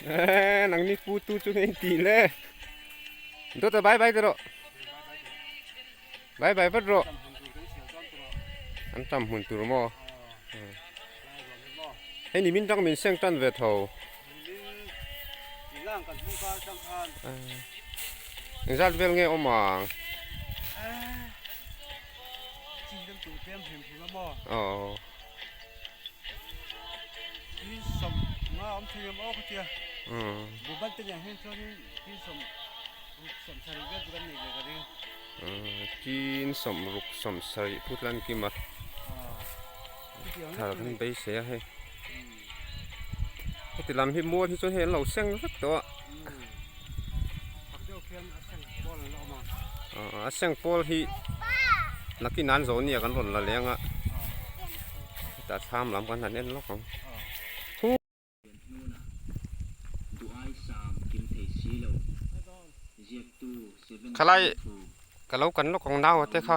Nang ni pu tu chu nei ti le. Dawta bye bye te rawh. Bye bye vat rawh. An tam hmun tur maw. Hei ni min tang min seng tan ve tho. Engzat vel nge awm ang? Aw. Tin sawmruk sawmsarih phutlan kima thar kan beisei a hei heti lam hi mual hi chuan hei an lo seng vek tawh a a seng pawl hi nakin an zawh nia kan rawn la leng a hetah thlam lam kan han en lawk ang. Khalai ka lo kan lawk ang nau a te kha.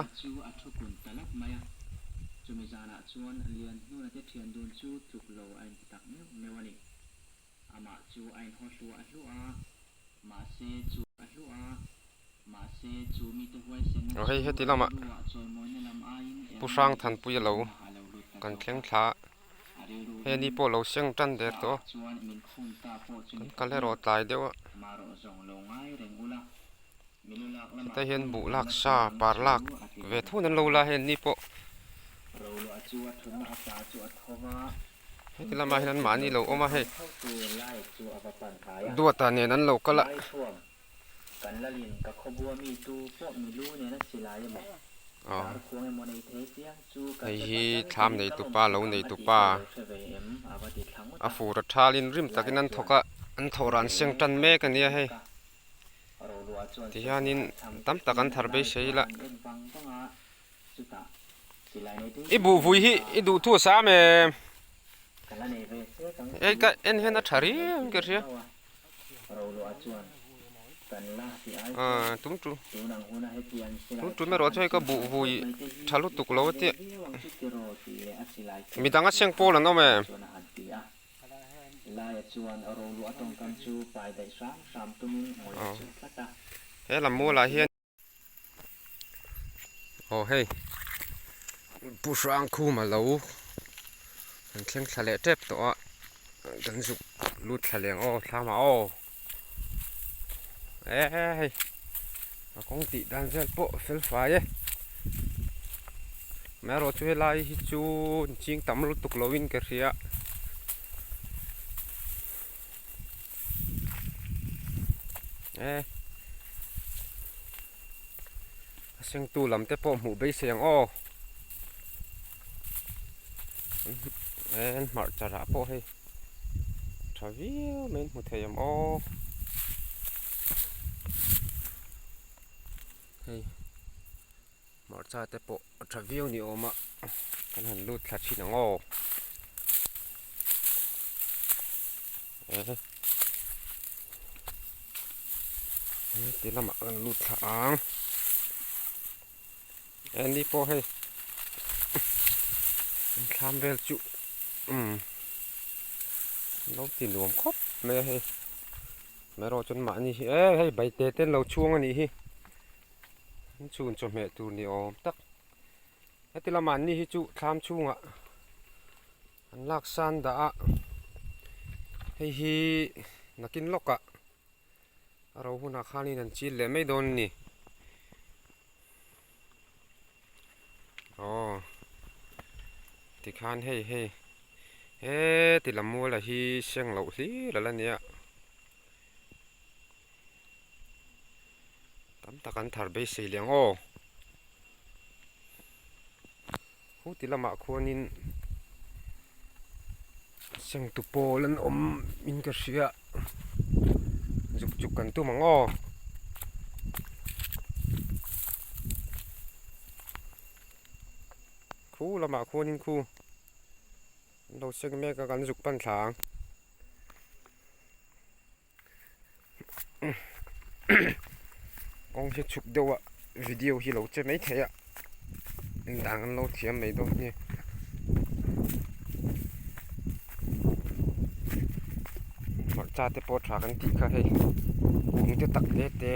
Aw hei heti lamah Pu Hrangthanpuia lo kan thleng thla a. He ni pawh lo seng tan der tawh a, kan kal erawh tlai deuh a, hetah hian buh lak sa par lak ve thun an lo la hei an ni pawh heti lamah hian an mahni lo awm a hei duata nen an lo kal a. Hei hi thlam nei tupa lo nei tupa a fur a thalin rim takin an thawk a an thawh ran seng tan mek a nia hei tihianin tam tak an thar beisei ila i buh vui hi i duh thu a sam em hei ka en hian a tha riau in ka hria. Aaa tum tum tum tum erawh chu hei ka buh vui tha lutuk lo a tia midang a seng pawl an awm em. He lam mualah hian. Aw hei Pu Hrangkhuma lo kan thleng thla leh tep tawh a kan zuk lut thla leh ang aw thlam ah aw e hei a kawng tih dan vel pawh fel fai e amaherawhchu chu helai hi chu ching tam lutuk lo in ka hria. E a sengtu lam te pawh hmuh beisei ang aw e an hmarcha rah pawh hei tha viau mai an hmu thei ang aw hei hmarcha te pawh a tha viau ni awm a kan han lut thla thin ang aw e he ti lamah kan lut thla ang e ni pawh hei an thlam vel chu umm lo ti nuam khawp mai a hei amaherawhchu chuan mahni hi e hei baite te an lo chhung a nih hi. An chhun chawhmeh tur ni awm tak heti lamah an ni hi chu thlam chhungah an lak san dah a hei hi nakin lawkah a ro hunah khanin an chil leh mai dawn a ni aw tikhan hei hei heti lam mual ah hi seng loh hlir a la nia. Tam tak an thar beisei leh ang aw. Hu ti lamah khuanin sengtu pawl an awm in ka hria zuk chuk kan tum ang aw. Khu lamah khuanin khu an lo seng mek a kan zuk pan thla ang. Kawng hi chhuk deuh a video hi lo che mai thei a engdang an lo thiam mai dawn nge Hmarcha te pawh tha kan tih kha hei kung te tak te te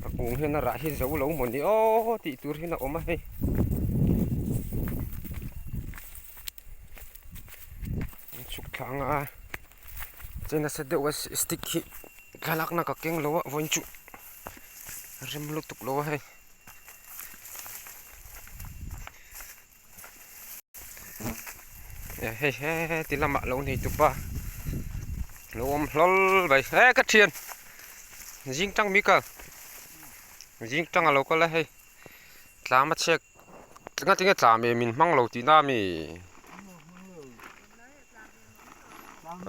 a kung hian a rah hi zo lo maw ni aw tih tur hian a awm a hei. An chhuk thla ang a chei nasa deuh a stick hi thlalakna ka keng lo a vawiin chu rem lutuk lo a hei. Hei heti lamah lo nei tupa lo awm hlawl mai he ka thian zing tang mi kal zing tang a lo kal a hei tlam a chhek nga tinge tlam em min hmang lo tihna ami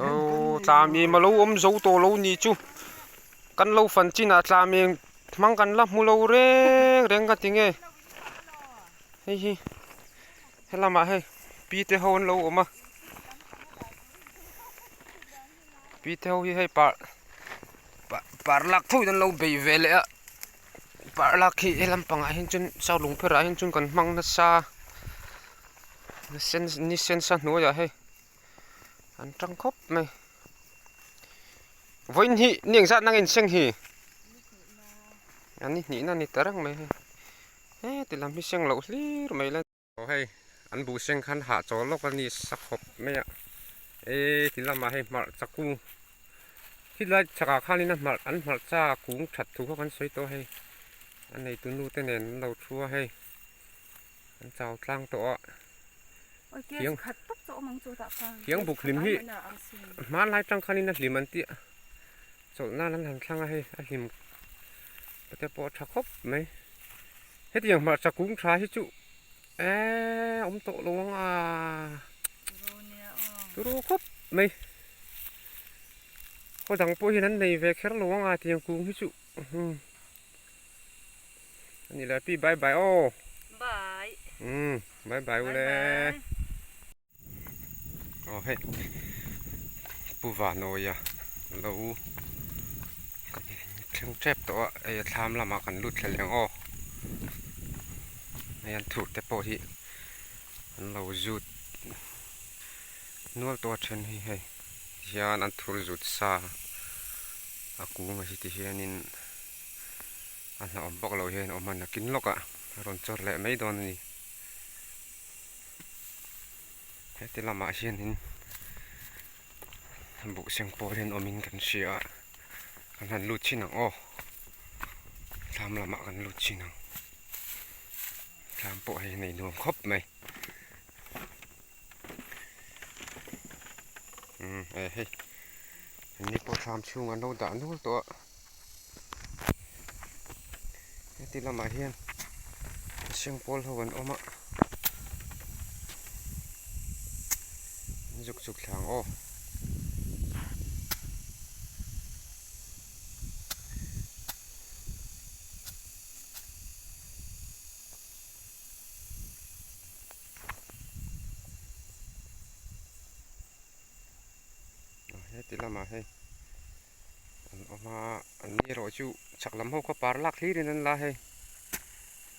aw tlam em a lo awm zo tawh lo ni chu kan lo fan chinah tlam em hmang kan la hmu lo reng reng ka tinge. Hei hi helamah hei pi te ho an lo awm a pi te ho hi hei par par lak tho in an lo bei ve leh a par lak hi helam pangah hian chuan sau lung pherah hian chuan kan hmang nasa ni sen ni sen sa hnuaiah hei an tang khawp mai vawiin hi ni engzat nang inseng hi a ni hnihna a ni ta reng mai hei. Heti lam hi seng loh hlir mai la. Aw hei an buh seng khan hah chawl lawk a ni sa khawp mai a e ti lamah hei hmarcha kung khi lai chakah khanin a hmarh an hmarcha kung that thu kha kan sawi tawh a hei a neitu nu te nen an lo thu a hei an chau tlang tawh a thiang thiang buk hlim hi hmanlai tang khanin a hlim an tih a chawlh nan an han thlang a hei a hlim te pawh a tha khawp mai hetiang hmarcha kung tha hi chu eee awm tawh lo ang a turu khawp mai khaw dang pawh hian an nei ve kher lo ang a tiang kung hi chu a ni le pi bye bye aw bye umm bye bye ule. Aw hei Pu Vanawia lo kan thleng tep tawh a hei a thlam lamah kan lut thla leh ang aw hei an thur te pawh hi an lo zut nual tawh a then hi hei hian an thur zut sa a kung a hi ti hianin a hnah awm vak loh hian a awm a nakin lawkah a rawn chawr leh mai dawn a ni. Heti lamah hianin buh seng pawl hian awmin kan hria a kan han lut chhin ang aw thlam lamah kan lut chhin ang thlam pawh hei nei nuam khawp mai umm e hei ni pawh thlam chhung an lo dah nual tawh a heti lamah hian mihring pawl ho an awm a an zuk chuk thla ang aw. Heti lamah hei an awm a an ni erawh chu chhak lam ho kha par lak hlir in an la hei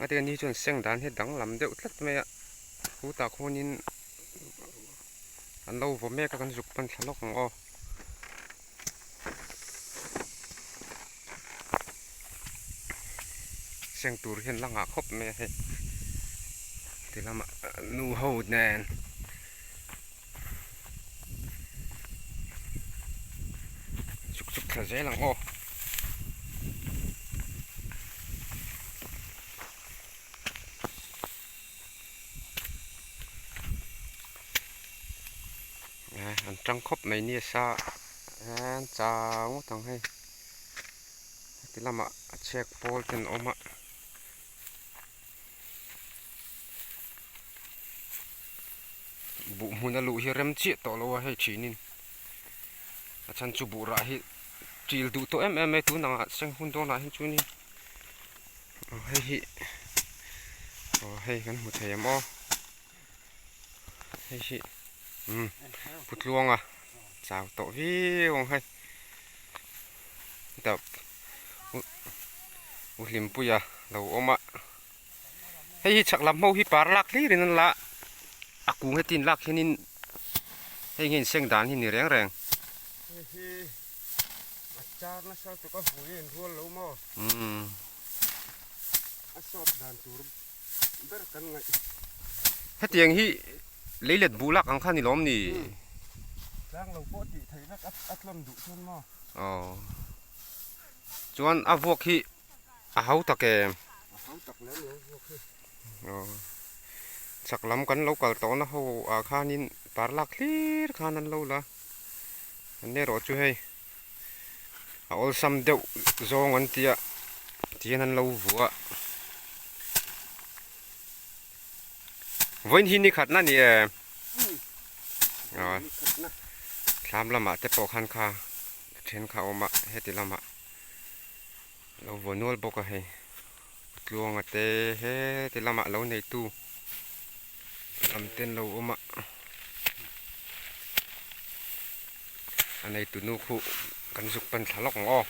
a te ni chuan seng dan hi danglam deuh tlat mai a khutah khuanin an lo vaw mek a kan zuk pan thla lawk ang aw. Seng tur hian la nghah khawp mai a hei ti lamah nu ho nen. Chuk chuk thla zel ang aw. An tang khawp mai nia sa an chau ngawt ang hei heti lamah a chhiak pawl ten a awm a. Buh hmun a luh hi rem chiah tawh lo a hei thinin a chhan chu buh rah hi ṭil duh tawh em em mai tun angah seng hun dawnah hian chuanin aw hei hi aw hei kan hmu thei em aw hei hi umm putluanga chau tawh viau ang hei hetah u hlimpuia lo awm a. Hei hi chhak lam ho hi par lak hlir in an la a kung heti in lak hian in hei nge in seng dan hi ni reng reng. Hei hi a char nasa lutuk a vui a inrual lo maw? A sawt dan tur ber kan ngaih. Hetiang hi leilet buh lak ang kha ni lawm ni? Tlang lo pawh tih theih vek a tlawn duh chuan maw? Aw. Chuan a vuak hi a hau tak em? A hau tak lem lo vuak hi. Aw. Chak lam kan lo kal tawhna ho ah khanin par lak hlir khan an lo la. An erawh chu hei a awlsam deuh zawng an tia tihian an lo vuah. Vawiin hi ni khatna a ni em? Aw thlam lamah te pawh khan kha then kha a awm a heti lamah lo vuah nual bawk a hei tluanga te heti lamah lo neitu lam te an lo awm a a neitu nu khu kan zuk pan thla lawk ang aw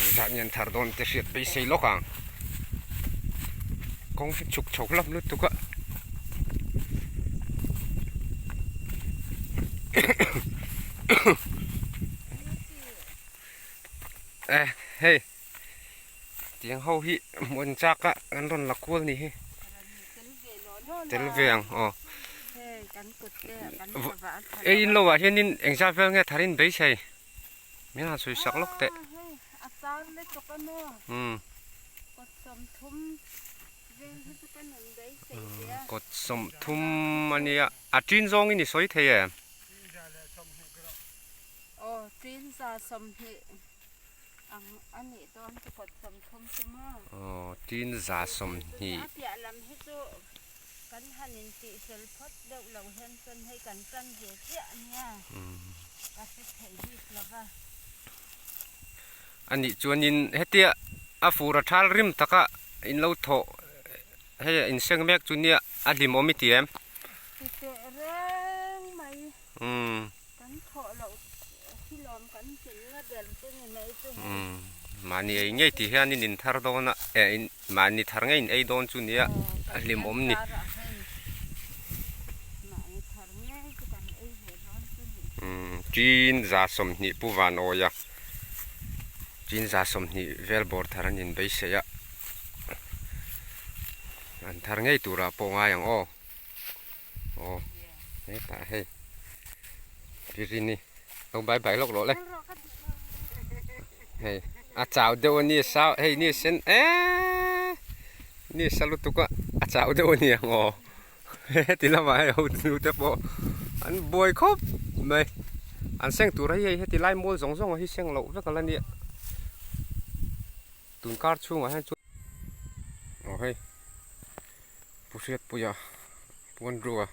engzah nge an thar dawn te hriat beisei lawk ang kawng hi chhuk chho hlap lutuk a eh hei. Tiang ho hi hmuh chak a kan rawn la kual ni hi tel ve ang aw ei in lo ah hianin engzat vel nge thar in beisei min han sawi sak lawk teh umm kawt sawmthum ania a tin zawngin i sawi thei em. Aw tin 120. A nih chuanin hetia a fur a thal rim taka in lo thawh hei a inseng mek chu nia a hlimawm i ti em? Umm. Umm mahni ei ngei tih hian in inthar dawn a eh in mahni thar ngei in ei dawn chu nia a hlimawm ni. Umm tin 120 pu van awia tin 120 vel bawr thar an inbeisei a an thar ngei turah pawh ngai ang aw. Aw hetah hei biryani lo bai bai lawk lawh le hei a chau deuh a ni sa hei ni sen eeee ni sa lutuk a a chau deuh a ni ang aw heti lamah hei ho nu te pawh an buai khawp mai an seng tur hi hei heti lai mual zawng zawng hi seng loh vek a la nia tun kar chhungah hian chuan aw hei. Pu Hriatpuia puan rua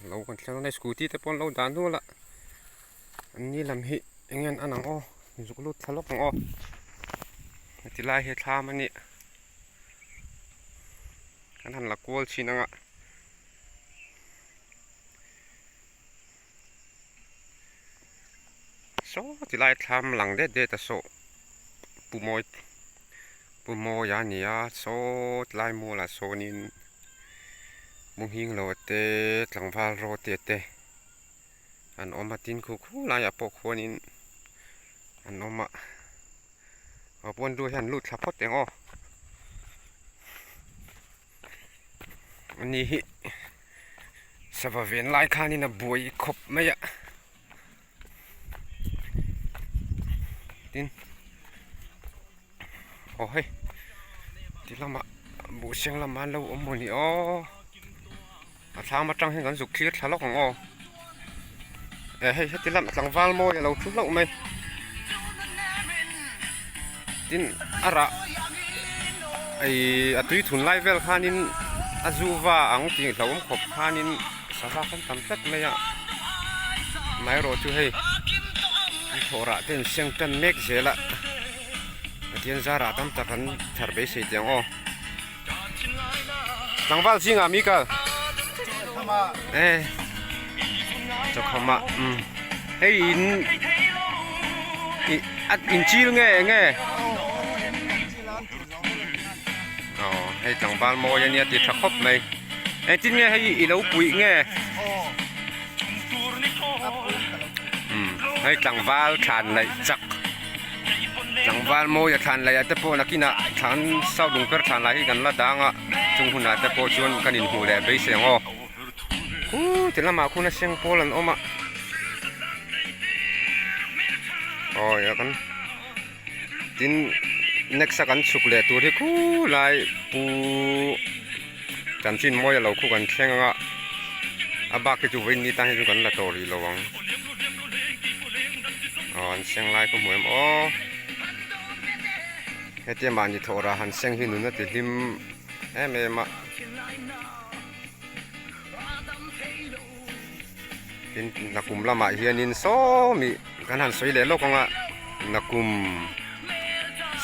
lo kan thleng a ni scooty te pawh an lo dah nual a an ni lam hi eng nge an an ang aw zuk lut thla lawk ang aw heti lai hi thlam a nih kan han la kual chhin ang a. Saw ti lai thlam lang det det a saw pu mawi pu mawia a ni a saw ti lai mualah sawnin mu nghing lo te tlangval rawt te te an awm a tin khu khu laiah pawh khuanin an awm a a pawn ru hian lut thla phawt eng aw. Ani hi sava ven lai khanin a buai khawp mai a tin aw hei ti lamah buh seng lamah an lo awm maw ni aw a thlam atang hian kan zuk thlir thla lawk ang aw eh hei heti lam tlangval mawi a lo thu hlauh mai tin a rah ih a tui thun lai vel khanin a zu va ang tih hlauhawm khawp khanin sava kan tam tlat mai a amaherawh chu hei an thawh rah te an seng tan mek zel a Pathian zarah tam tak an thar beisei teh ang aw. Tlangval zingah mi kal eh chawkhama um hei in a in chil nge eng nge aw hei tlangval mawi ania ti tha khawp mai engtin nge hei i lo puih nge. Hei tlangval thlan laih chak tlangval mawi a thlan laih ah te pawh nakinah thlan south lungper thlan lai hi kan la dang a chung hunah te pawh chuan kan inhmuh leh beisei ang aw khu ti lamah khuan a seng pawl an awm a aw ia kan tin next a kan chhuk leh tur hi khu lai pu chanchin mawi a lo khu kan thleng ang a a bak hi chu vawiin ni tan hi chu kan la tawh rih lo ang aw an seng lai ka hmu em aw hetia mahni thawh rah han seng hi nun a ti hlim em em a. Tin nakum lamah hianin sawmi kan han sawi leh lawk ang a nakum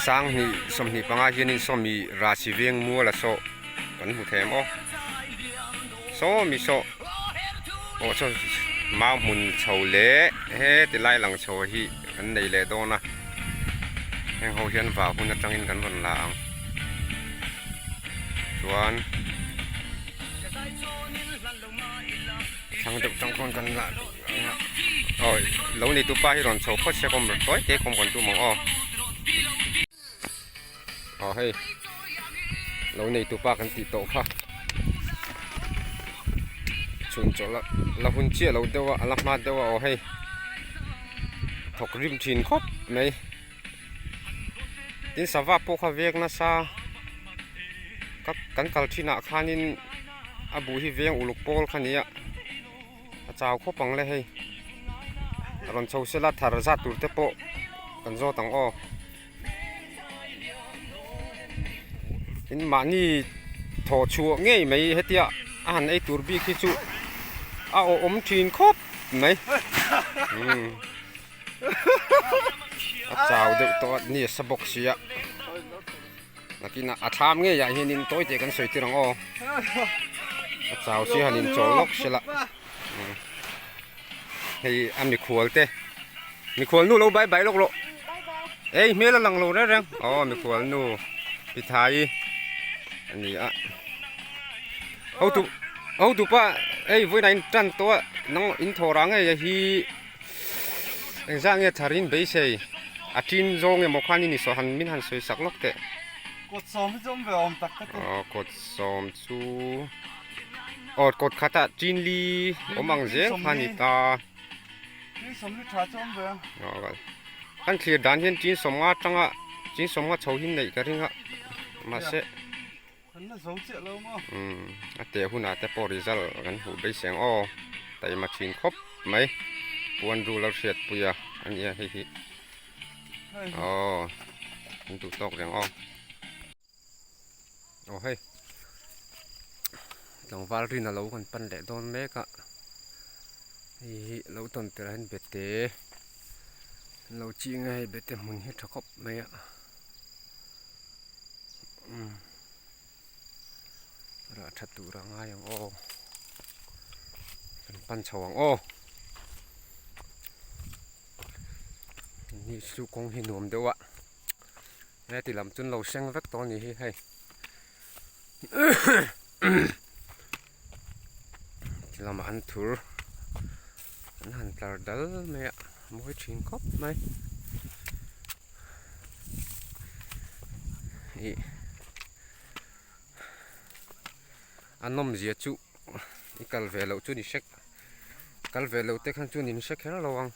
sanghnih 25 hianin sawmi Rasi veng mual a sawh kan hmu thei ang aw sawmi sawh aw saw mau hmun chho leh heti lai lang chho hi kan nei leh dawn a heng ho hian vau hun atangin kan rawn la ang chuan. Thlang deuh tang khawn kan la awi lo ni tu pa hi rawn chho phawt se kawm tawi te kawm kan tum ang aw aw hei lo nei tu pa kan tih tawh kha chhun chawlh la la hun chiah lo deuh a a la hma deuh a aw hei thawk rim thin khawp mai tin sava pawh kha vek nasa ka kan kal thinah khanin. A buh hi veng uluk pawl kha nia a chau khawp ang le hei rawn chho sela thar zat tur te pawh kan zawt ang aw tin mahni thawh chhuah ngei mai hetia a han ei tur bik hi chu a awhawm thin khawp mai umm a chau deuh tawh a ni a sa bawk sia. Nakinah a thlam ngei ah hianin tawi teh kan sawi tir ang aw. A chau si han inchawl lawk sela. Hei a mikhual te. Mikhual nu lo bye bye lawk rawh. Ei hmel a lang lo reng reng. Aw mikhual nu Pithai a ni a. Hotu hotu pa hei vawiinah in tan tawh a nang in thaw rah ngei a hi. Engzah nge tharin beisei a tin zawng emaw khan i ni saw han min han sawi sak lawk teh. Kawt sawm hi chu awm ve awm tak ka ti. Aw kawt sawm chu aw kawt khatah tin li awm ang zel kha ni ta. Tin sawm li tha chu awm ve a. Aw kan thlir dan hian tin sawm nga atanga tin sawm nga chho hi neih ka ring a mahse. Kan la zo chiah lo maw? Umm a teh hunah te pawh result kan hmuh beiseng aw taima thin khawp mai puan rul a hriat pui a a nia hei hi aw an duh tawk reng aw aw hei tlangval rin a lo kan pan leh dawn mek a hei hi lo tawn tirh ah hian bete an lo ching a hei bete hmun hi tha khawp mai a. Umm rah tha tur a ngai ang aw kan pan chho ang aw ni chu kawng hi nuam deuh a heti lam chu an lo seng vek tawh a ni hi hei ti lamah an thur an han tlar dal mai a mawi thin khawp mai. Ih a nawmzia chu i kal ve loh chu ni hrek kal ve loh te khan chuan in hre kher lo ang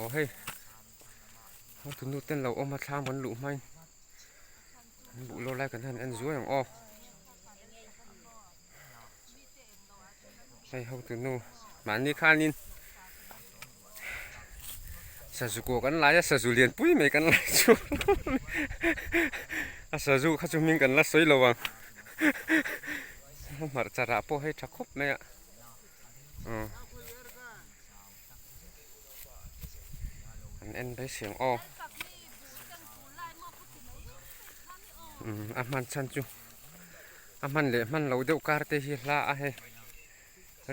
aw hei hotunu ten lo awm a thlam an luh hmain an buh lawr lai kan han en zuai ang aw hei hotunu mahni khanin. Sazu kaw kan lai a sazu lian pui mai kan lai chu a sazu kha chu hming kan la sawi lo ang hmarcha rah pawh hei tha khawp mai a an en beisei ang aw a hman chhan chu a hman leh hman lo deuh kar te hi hla a hei.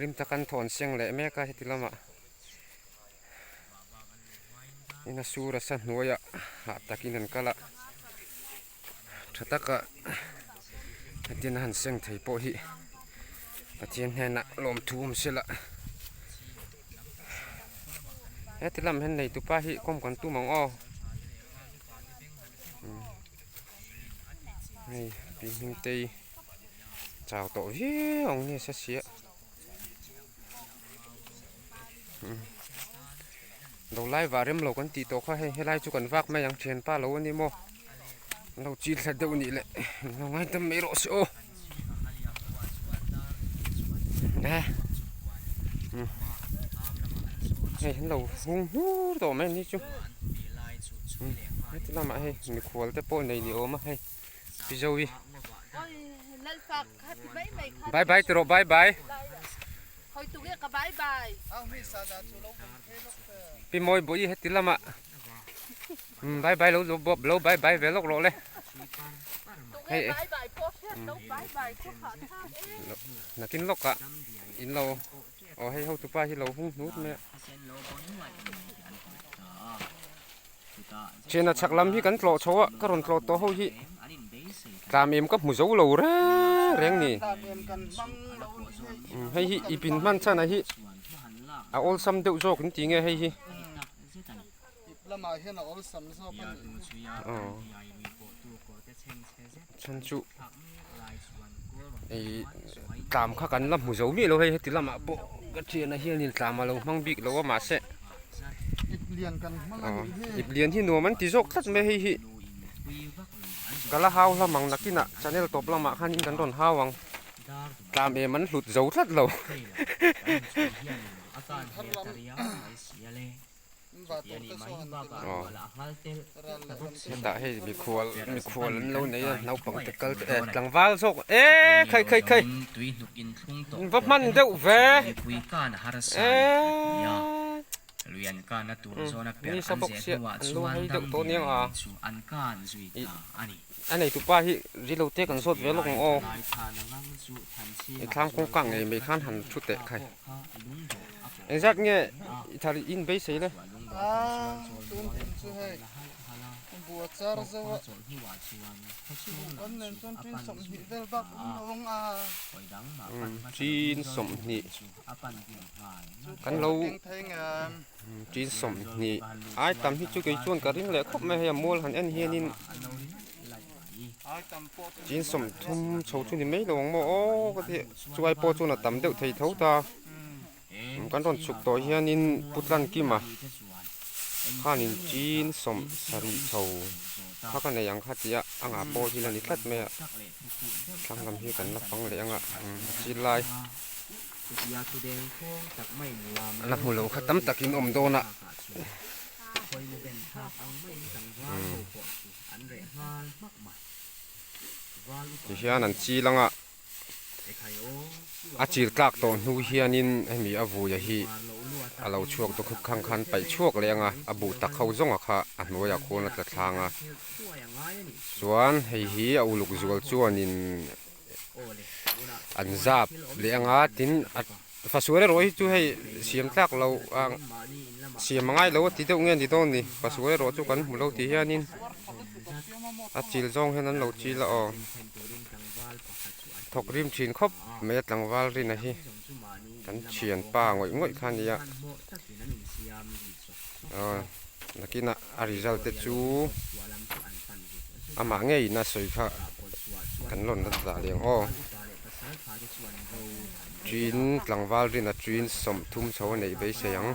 Rim tak an thawn seng leh mek a heti lamah in a sur a sa hnuaiah hah takin an kal a tha taka hetin a han seng thei pawh hi Pathian hnenah lawmthu awm sela. Heti lam hian neitupa hi kawm kan tum ang aw. Hei pi Hmingtei chau tawh viau ang nge sa sia. Lo lai vah rem lo kan tih tawh kha hei helai chu kan vak mai ang thianpa lo a ni maw. An lo chil thla deuh nih leh an lo ngaidam mai rawh se aw. Hei an lo hung hnur tawh mai ani chu. Heti lamah hei mikhual te pawh nei ni awm a hei Pi Zoe. Bye bye ti rawh bye bye. Pi Mawi Bawihi heti lamah bye bye lo lo bye bye ve lawk rawh le. Hei nakin lawkah in lo aw hei hotupa hi lo hung hnut mai a. Chena chhak lam hi kan tlawh chho a, ka rawn tlawh tawh ho hi tlam em ka hmu zo lo reng reng ni. Hei hi i pin hman chhan a hi a awlsam deuh zawk in ti nge hei hi. Chhan chu ih tlam kha kan la hmu zo miah lo hei heti lamah pawh ka thianah hianin tlam a lo hmang bik lo a mahse ip lian hi nuam an ti zawk tlat mai hei hi ka la hau hlam ang nakinah channel tawp lamah khanin kan rawn hau ang tlam em an hlut zo tlat lo. Hetah hei mikhual mikhual an lo nei a naupang te kal te eh tlangval zawk eh khai khai khai va hman deuh ve eh ni sa bawk sia an lo hei deuh tawh aniang a ih a neitupa hi rilo te kan zawt ve lawk ang aw i thlang kawngka ngei mai khan han thu teh khai. Engzat nge i thar in beisei le? Chin sawmhnih kan lo chin sawmhnih ai tam hi chu kei chuan ka ring leh khawp mai hei a mual han en hianin chin sawmthum chho chu ni mai lo ang maw aw ka ti chuai pawh chuan a tam deuh thei tho ta. Kan rawn chhuk tawh hianin Pu Tlankima khanin chin sawm sarih chho kha ka nei ang kha tia a ngah pawl hi la ni tlat mai a, thlang lam hi kan la fang leh ang a, a chil lai la hmu lo kha tam takin awm dawn a. Tihian an chil ang a. A chil tlak tawh hnu hianin hemi a vuia hi a lo chhuak dawk khawp khang khan paih chhuak leh ang a, a buh tak ho zawnga kha a hnuaiah khuan a tla thlang a. Chuan hei hi a uluk zual chuanin an zap leh ang a, tin a fasual erawh hi chu hei siam tlak lo ang siam a ngai lo a ti deuh nge ni dawn ni, fasual erawh chu kan hmu lo tih hianin a chil zawng hian an lo chil a aw. Thawk rim thin khawp mai a tlangval rina hi kan thianpa ngawih ngawih kha a nia aw nakinah a result te chu amah ngeiin a sawi kha kan rawn la dah leh ang aw ṭin tlangval rina ṭin sawmthum chho a neih beisei ang.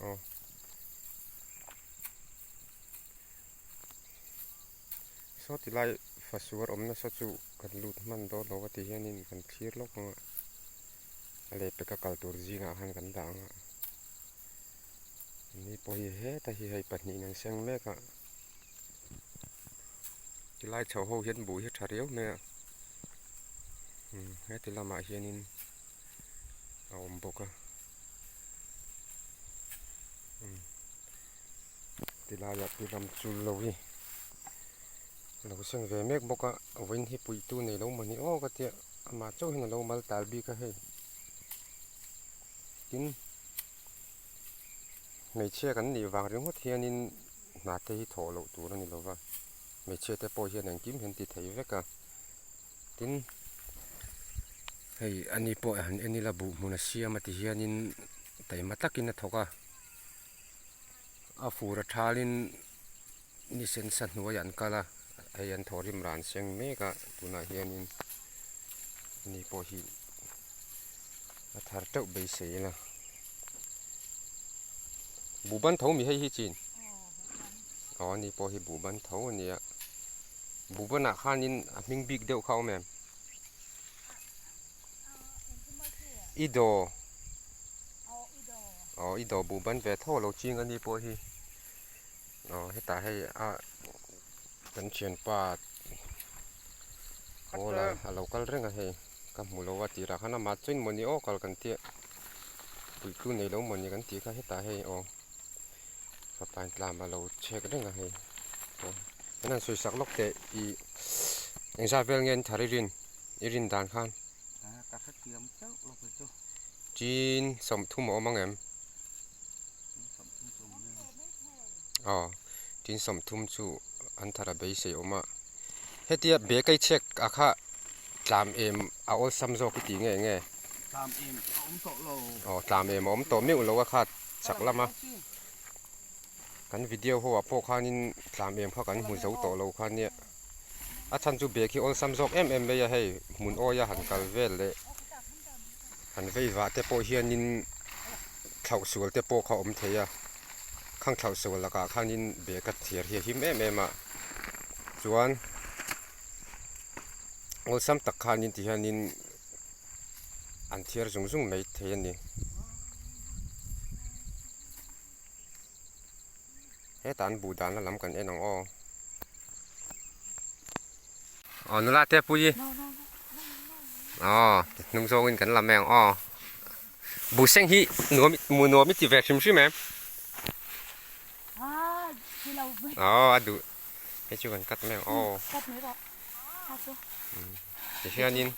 Aw saw ti lai fasuar awmna saw chu kan lut hman dawn lo a ti hianin kan thlir lawk ang a a lehpek a kal tur zingah khan kan dah ang a ni pawh hi heta hi hei pahnihin an seng mek a. Tilai chho ho hian buh hi a tha riau mai a umm heti lamah hianin a awm bawk a umm tilaiah pi lam chul lo hi a lo seng ve mek bawk a vawiin hi puihtu nei lo mawni aw ka tia amah chauh hian a lo mal tal bik a hei tin hmeichhia kan nih vang ringawt hianin. hna te hi thawh loh tur a ni lova hmeichhia te pawh hian engkim hi an ti thei vek a tin hei ani pawh han en ila buh hmun a siam a ti hianin taima takin a thawk a a fur a thalin ni sen sa hnuaiah an kal a hei an thawhrim ran seng mek a tunah hianin ani pawh hi a thar teuh beisei ila buhban tho mi hei hi chin aw ani pawh hi buhban tho a nia buhbanah khanin a hming bik deuh kha a awm em i daw aw i daw buhban ve tho alo ching ani pawh hi aw hetah hei a kan thianpa pawl a lo kal reng a hei ka hmu lo a tirah khan amah chuan mawni aw kal kan tia puitu nei lo mawni kan tih kha hetah hei aw fapa in tlam a lo chhek reng a hei aw an han sawi sak lawk teh ih engzat vel nge an thar i rin i rin dan khan chin sawmthum a awm ang em. Aw tin sawmthum chu an thar a beisei awm a hetia bag a i chhek a kha tlam em a awlsam zawk i tih nge nge Tlam em a awm tawh lo. Aw tlam em a awm tawh meuh lo a kha chak lam a kan video ho ah pawh khanin tlam em kha kan hmu zo tawh lo kha nia a chhan chu bag hi awlsam zawk em em mai a hei hmun awia han kal vel leh han vei vah te pawh hianin thlauh sual te pawh kha awm thei a khang thlauh sual lakah khanin bag a thiar hi a him em em a chuan awlsam tak khanin ti hianin an thiar zung zung mai thei a ni hetah an buh dahna lam kan en ang aw aw nula te pui aw hnung zawngin kan la mai ang aw buh seng hi nuam mu nuam i ti ve hrim hrim em aw a duh hei chu kan cut mai ang aw tihianin.